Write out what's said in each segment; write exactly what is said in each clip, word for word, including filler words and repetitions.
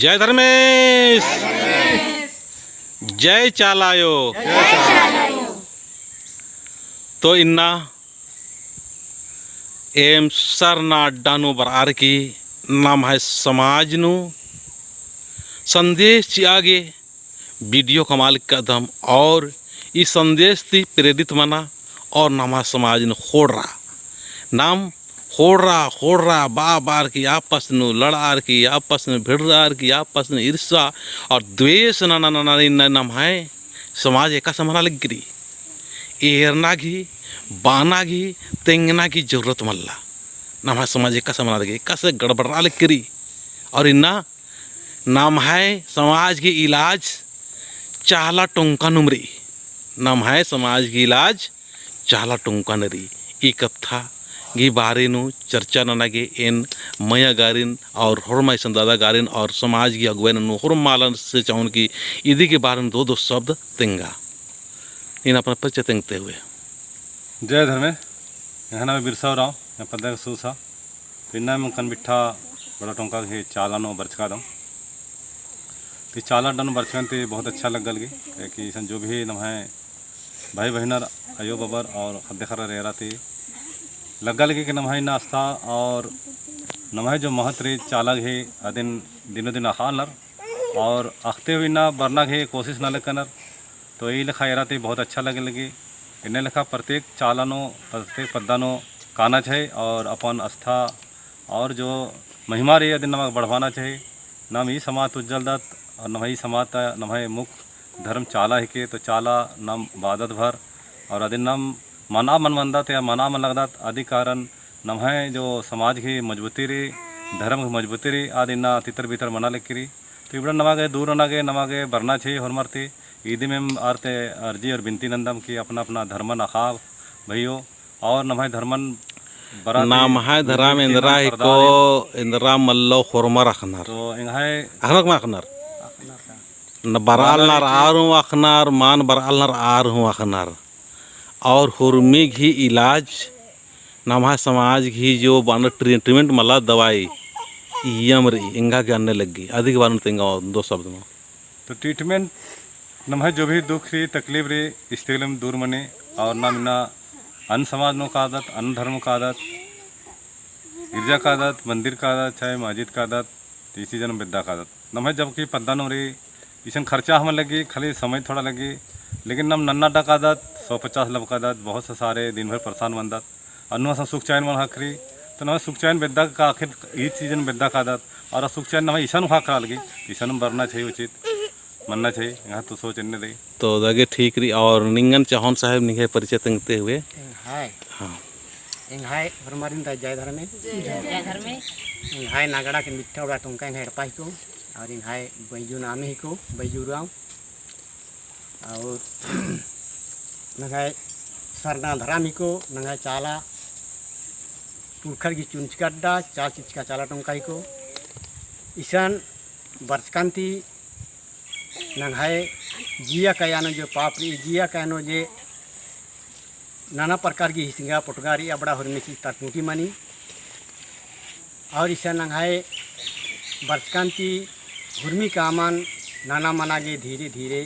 जय धर्मेस। जय चाला आयो। तो इन्ना एम सरना अड्डा नू बरअर की नम्है समाज नू संदेश चिआ गे video कमआ लगदम और ई संदेश ती प्रेरित मना और नम्है समाज नू ख़ोंड़रा। नाम ख़ोंड़रा, ख़ोंड़रा, बआ बअर की आपस नू लड़अर की, आपस नू भिड़रअर की, आपस नू ईर्ष्या और द्वेष नना नना इन्ना नम्है समाज एकासे मना लगी रई। एरना गही, बअना गही, तेंगना गही जरूरत मल्ला। नम्है समाज एकासे मना लगी, एकासे गड़बड़रआ लगी रई। और इन्ना नम्है समाज गही इलाज चाला टोंका नुम रई। नम्है समाज गही इलाज चाला टोंका नू रई। ई कत्था गही बारे नू चर्चा नना गे एन मइया गारिन और होरमा इसन दादा गारिन और समाज गही अगुवाई नू होरमा आलर से चाहून की इदी गही बारे नू दो दो शब्द तेंगा। नीन अपना परिचय तेंगते हुए। जय धर्मे। एंग्है नामे बिरसा उराँव, एम पद्दा गे सूसा। तो इन्ना एम कनबिट्ठा बड़ा टोंका गही चाला नू बरचकादम। तो ई चाला अड्डा नू बरचकन ती बहुत अच्छा लग्गा लगी, कि इसन जो भी नम्है भाई बहिनर, अयो बबर और ख़द्द ख़र्रर एरा ती लग्गा लगी कि नम्है इन्ना आस्था और नम्है जो महत्व रई चाला गही अदिन दिनों दिन अख़आ लगनर और अख़ते हुए इन्ना बरना गही कोशिश नना लगनर। तो ई लेखा एरा ती बहुत अच्छा लग्गा लगी। इन्ने लेखा प्रत्येक चाला नू, प्रत्येक पद्दा नू काना चाही और अपन आस्था और जो महिमा रई अदिन नमा बढ़वाना चाही। नाम ई समाज ती उज्जा लगदत और नम्है ई समाज ता नम्है मुख्य धर्म चाला हिके, तो चाला नाम बअदत भर और अदिन नाम मना मल मन्दत या मना मल लगदत, अदी कारण नम्है जो समाज गही मजबूती रई, धर्म गही मजबूती रई, आद इन्ना तितर बितर मना लगी रई। तो इबड़ा नमा गे दूर नना गे नमा गे बरना चाही होरमर ती। इदिम एम आर ती अर्जी और बिनती नन्दम कि अपना अपना धर्मन अख़आ भइयो और नम्है धर्मन बरआ ती नम्है धर्म इन्द्रा हिको, इन्द्रा मल्लो होरमर अख़नर। तो एंग्है अख़नर का मल अख़नर? न बरआ लगनर आर हूँ अख़नर, मल बरआ लगनर आर हूँ अख़नर। और होरमी गही इलाज नम्है समाज गही जो बअनर ट्री-, treatment मला दवाई इय्यम रई, एंगा गे अन्ने लग्गी, अदी गही बारे नू तेंगा दो शब्द नू। तो treatment नम्है जो भी दुख रई, तकलीफ रई, इस्तेलम दूर मनी और नाम इन्ना अन्य समाज नू कादत, अन्य धर्म नू कादत, गिरजा कादत, मंदिर कादत, चाहे मस्जिद कादत, तो ई चीजन बेद्दा कादत। नम्है जबकि पद्दा नू रई, इसन खर्चा हूँ मल लग्गी, खाली समय थोड़ा लग्गी, लेकिन नाम नन्ना अड्डा कादत, सौ पचास लबकादत, बहुत से सारे दिन भर परेशान मन्दत। अन्नु असन सुख चैन मल ख़क्खरी, तो नम्है सुख चैन बेद्दा का आखिर ई चीजन बेद्दा कादत, और सुख चैन नम्है इसन ख़क्खरा लग्गी, इसन बरना चाही उचित। मन्ना चाही, एंग्है तो सोच एन्ने रई। तो दगे ठीक रई, और निंगन चाहोन साहेब, निंग्है परिचय तेंगते हुए। एंग्है। हाँ। एंग्है होरमारिन ता जय धर्मे। जय धर्मे। एंग्है नगड़ा के मिट्ठा उड़ा टोंका एंग्है एड़पा हिको, और एंग्है बैजू नामे हिको, बैजू उराँव। और नंग्है सरना धरम हिको, नंग्है चाला पुरखर गही चुनचका अड्डा, चार चिचका चाला टोंका हिको। इसन बरचकन ती नंग्है जिया कया नू जो पाप रई, जिया कया नू जे नाना प्रकार की हिसिंगा पोटगा रई, अबड़ा होरमी चीज तरकुटी मनी। और इसन नंग्है बरचकन ती होरमी कामन नना मना गे धीरे धीरे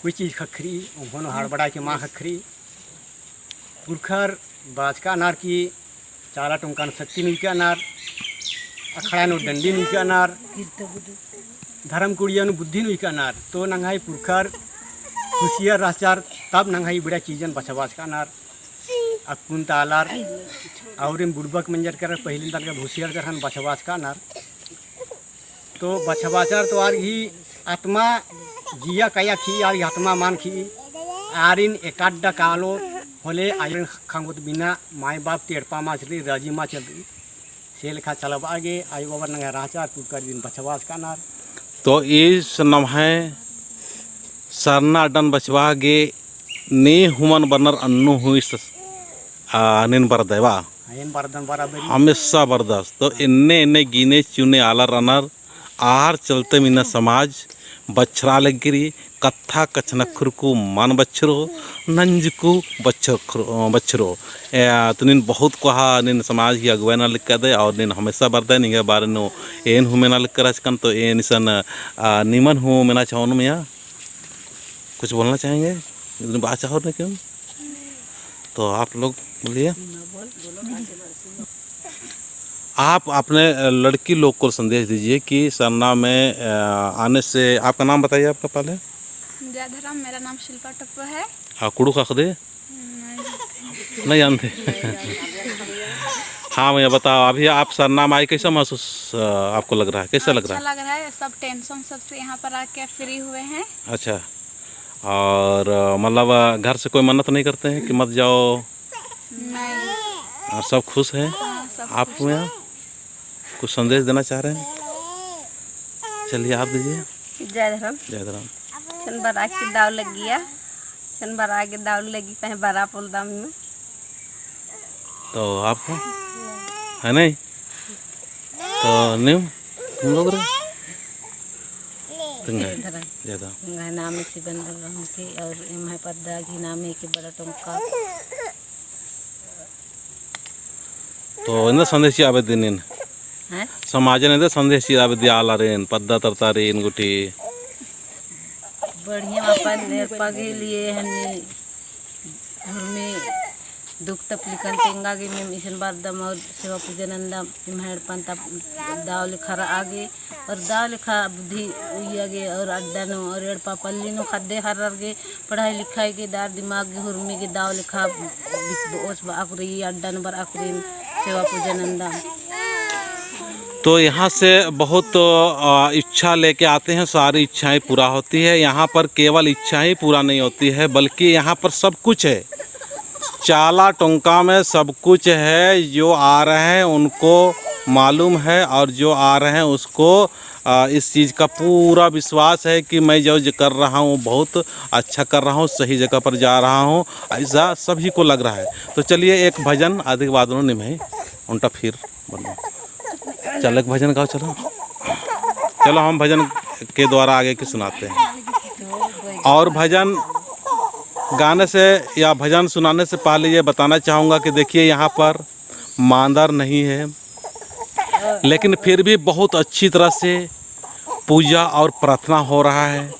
कोई चीज ख़क्खरी, ओंघोन हड़बड़ा के मल ख़क्खरी। पुरखर बाचकानर की चाला टोंकन शक्ति नू उइकानर, अखड़ा नू डंडी नू उइकानर, धरम कुड़िया नू बुद्धि नू उइकानर। तो नंग्है पुरखर हुसियार रहचर, तब नंग्है इबड़ा चीजन बछाबाचकानर। अक्कुन ता आलर अउरिन बुड़बक मंजर केरर, पहिलिन तनका हुसियार केरर ख़ने बछाबाचकानर। तो बछाबाचर तो आर गही आत्मा जिया कया खिई, आर गही आत्मा मल खिई, आरिन एकाड्डा कालोत होले आरिन खंगोत बिना माय बाप ती एड़पा मल चलरई, राजी मल चलरई। से लेखा चलाबआ गे आयो बाबर नंग्है रहचर, पुरखर इदिन बछाबाचकानर। तो ईस नम्है सरना अड्डन बछाबआ गे ने हुमन बरनर अन्नु हुइस, आ, नीन बरदय बा? एन बरदन बराबरी। हमेशा बरदस। तो एन्ने एन्ने गिने चुने आलर रअनर, आर चलते इन्ना समाज बछरआ लगी रई, कत्था कछनखरकू मल बछरो, नंजकू बछरो, बछरो। ए, तो नीन बहुत कोहा, नीन समाज ही अगुवाई नना लगदय और नीन हमेशा बरदय, निंग्है बारे नू एन हूँ मेना लगदय रहचकन, तो एन इसन, आ, निमन हूँ मेना चाहोन मइय्याँ। कुछ बोलना चाहेंगे? इतनी बात चाहो ना क्यों? तो आप लोग बोलिए। आप अपने लड़की लोग को संदेश दीजिए कि सरना में, अ, आने से, आपका नाम बताइए आपका पहले। जय धर्म, मेरा नाम शिल्पा टप्पो है। हाँ, कुँड़ुख़ अख़दय? नहीं। नहीं जानते। हाँ भैया, बताओ, अभी आप सरना में आई, कैसा महसूस, अ, आपको लग रहा है, कैसा लग रहा है? अच्छा लग रहा है, सब tension सबसे यहाँ पर आके free हुए हैं। अच्छा, और, अ, मतलब, अ, घर से कोई मन्नत नहीं करते हैं कि मत जाओ? नहीं। और सब खुश हैं? हाँ, सब आप खुश हैं। कुछ संदेश देना चाह रहे हैं? चलिए, आप दीजिए। जय धर्म। जय धर्म। छन बरआ की दाव लग्गिया, छन बरआ की दाव लग्गी, कहीं बरआ पोल्लदम। तो आपको है नहीं? तो नीम, तुम लोग रे? तुंग्है, जय धर्म। तुंग्है नामे ती बंदर रहम की और एम्है पद्दा गही नामे की बड़ा टोंका। तो एन्देर संदेश चिआ बेद्दी नीन? हैं? समाजन एन्देर संदेश चिआ बेद्दी आलारिन, पद्दा तरतारिन गूटी। बढ़िया अपन एड़पा गही लिए हनी हुरमी दुख तकलीफन तेंगा गे नीम इसन बरदम और सेवा पूजा नन्दम, एम्है एड़पन ता दाव लेखा रआ गे और दाव लेखा बुद्धि उइया गे और अड्डा नू और एड़पा पल्ली नू ख़द्द ख़र्रर गे पढ़ाई लिखाई गे दार दिमाग गे हुरमी गे दाव लेखा बितबओस बआ कुरी अड्डा नू बरआ कुरी सेवा पूजा नन्दम। तो यहाँ से बहुत, अ, इच्छा लेके आते हैं, सारी इच्छाएं पूरा होती है। यहाँ पर केवल इच्छा ही पूरा नहीं होती है, बल्कि यहाँ पर सब कुछ है। चाला टोंका में सब कुछ है। जो आ रहे हैं उनको मालूम है और जो आ रहे हैं उसको, अ, इस चीज़ का पूरा विश्वास है कि मैं जो, जो कर रहा हूँ बहुत अच्छा कर रहा हूँ, सही जगह पर जा रहा हूँ, ऐसा सभी को लग रहा है। तो चलिए एक भजन आदि के बाद उन्होंने निम्है ओन्टा फिर बोलो। चलो एक भजन गाओ, चलो। चलो हम भजन के द्वारा आगे की सुनाते हैं। और भजन गाने से या भजन सुनाने से पहले ये बताना चाहूँगा कि देखिए यहाँ पर मांदर नहीं है, लेकिन फिर भी बहुत अच्छी तरह से पूजा और प्रार्थना हो रहा है।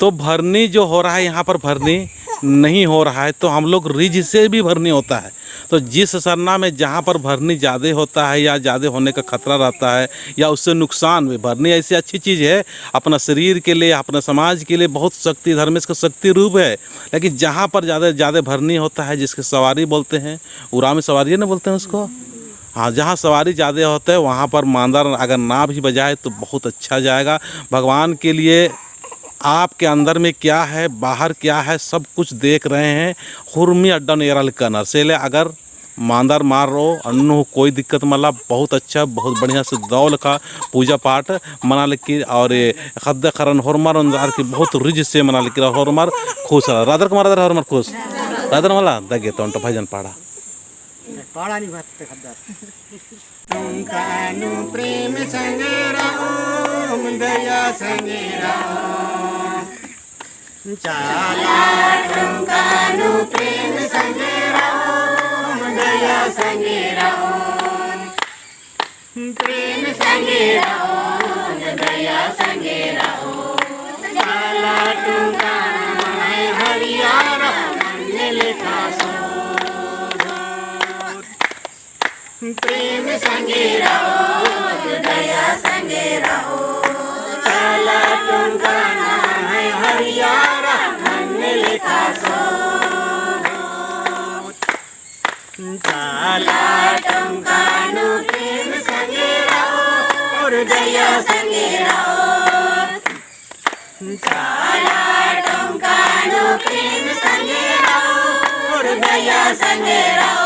तो भरनी जो हो रहा है, यहाँ पर भरनी नहीं हो रहा है, तो हम लोग रिझ से भी भरनी होता है। तो जिस सरना में जहाँ पर भरनी ज़्यादा होता है या ज़्यादा होने का खतरा रहता है या उससे नुकसान भी, भरनी ऐसी अच्छी चीज़ है, अपना शरीर के लिए, अपने समाज के लिए बहुत शक्ति, धर्मेस का शक्ति रूप है। लेकिन जहाँ पर ज़्यादा, ज़्यादा भरनी होता है, जिसके सवारी बोलते हैं, उराँव में सवारी ना बोलते हैं उसको, हाँ, जहाँ सवारी ज़्यादा होते हैं, वहाँ पर मांदर अगर ना भी बजाए तो बहुत अच्छा जाएगा। भगवान के लिए आपके अंदर में क्या है, बाहर क्या है, सब कुछ देख रहे हैं। हुरमी अड्डा नू एरा लगनर से ले अगर मांदर मल रओ, अन्नु कोई दिक्कत मला, बहुत अच्छा, बहुत बढ़िया से दव लेखा पूजा पाठ मना लगी। और ये ख़द्द ख़र्रन होरमर ओन्दर की बहुत रिझ से मना लगी, होरमर खुश रअदर। रअदर का मल रअदर होरमर खुश? रअदर मला, दगे तो ओन्टा भजन पाड़ा। पाड़ा नहीं बात ते ख़द्दर। टोंका नू प्रेम संगे रओम, दया संगे रओम। चाला टोंका नू प्रेम संगे रओम, दया संगे रओम। प्रेम संगे रओम, दया संगे रओम। चाला टोंका नू हरियारा मन लेखा सो। प्रेम संगे रओ, दया संगे रओ। चाला टोंका नू हरियारा मन लेखा सो। चाला टोंका नू प्रेम संगे रओ, और दया संगे रओ। चाला टोंका नू प्रेम संगे रओ, और दया संगे रओ।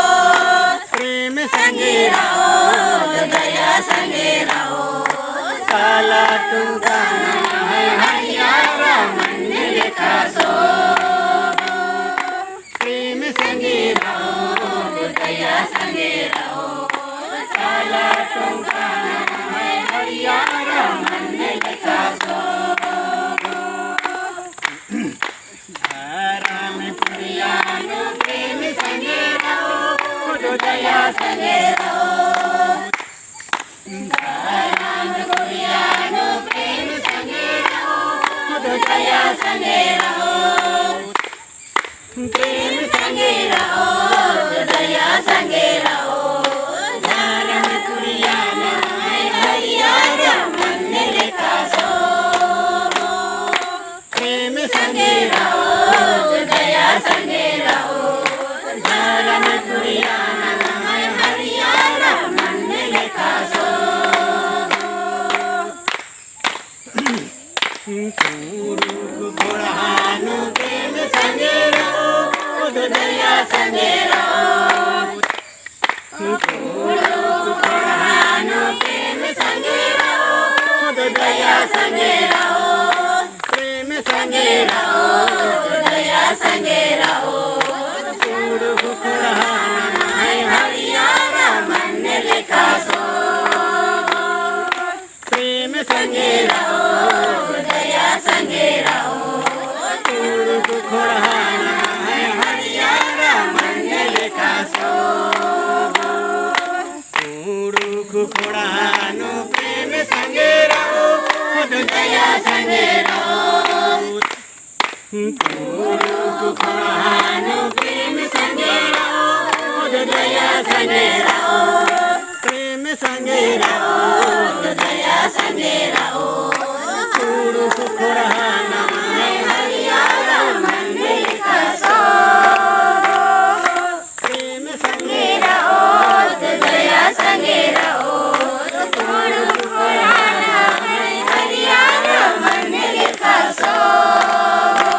प्रेम संगे रओ, दया संगे रओ। चाला टोंका नू हरियारा मन लेखा सो। प्रेम संगे रओ, दया संगे रओ। चाला टोंका नू हरियारा मन लेखा सो। संगे रओ। धरम कुरिया नू प्रेम संगे रओ, दया संगे रओ। प्रेम संगे रओ, दया संगे रओ। धरम कुरिया नू हरियर मन लेखा सोभो। प्रेम संगे रओ, दया संगे रओ। धरम कुरिया नू हरियर मन लेखा सोभो। कुँड़ुख़ ख़ोंड़हा नू प्रेम संगे रओ, दया संगे रओ। कुँड़ुख़ ख़ोंड़हा नू प्रेम संगे रओ, दया संगे रओ। प्रेम संगे रओ, दया संगे रओ। कुँड़ुख़ ख़ोंड़हा नू हरियर मन लेखा सोभो। प्रेम संगे रओ, दया संगे रओ। कुँड़ुख़ ख़ोंड़हा नू हरियर मन लेखा सोभो। कुँड़ुख़ ख़ोंड़हा नू प्रेम संगे रओ, दया संगे रओ। कुँड़ुख़ ख़ोंड़हा नू प्रेम संगे रओ, दया संगे रओ। प्रेम संगे रओ, दया संगे रओ। कुँड़ुख़ ख़ोंड़हा नू हरियर मन लेखा सोभो। प्रेम संगे रओ, दया संगे रओ। कुँड़ुख़ ख़ोंड़हा नू हरियर मन लेखा सोभो।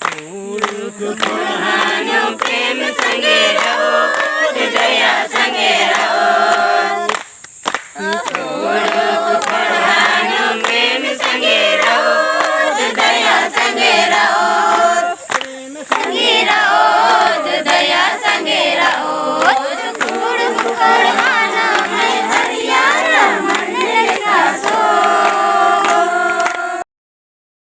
कुँड़ुख़ ख़ोंड़हा नू प्रेम संगे रओ, दया संगे रओ।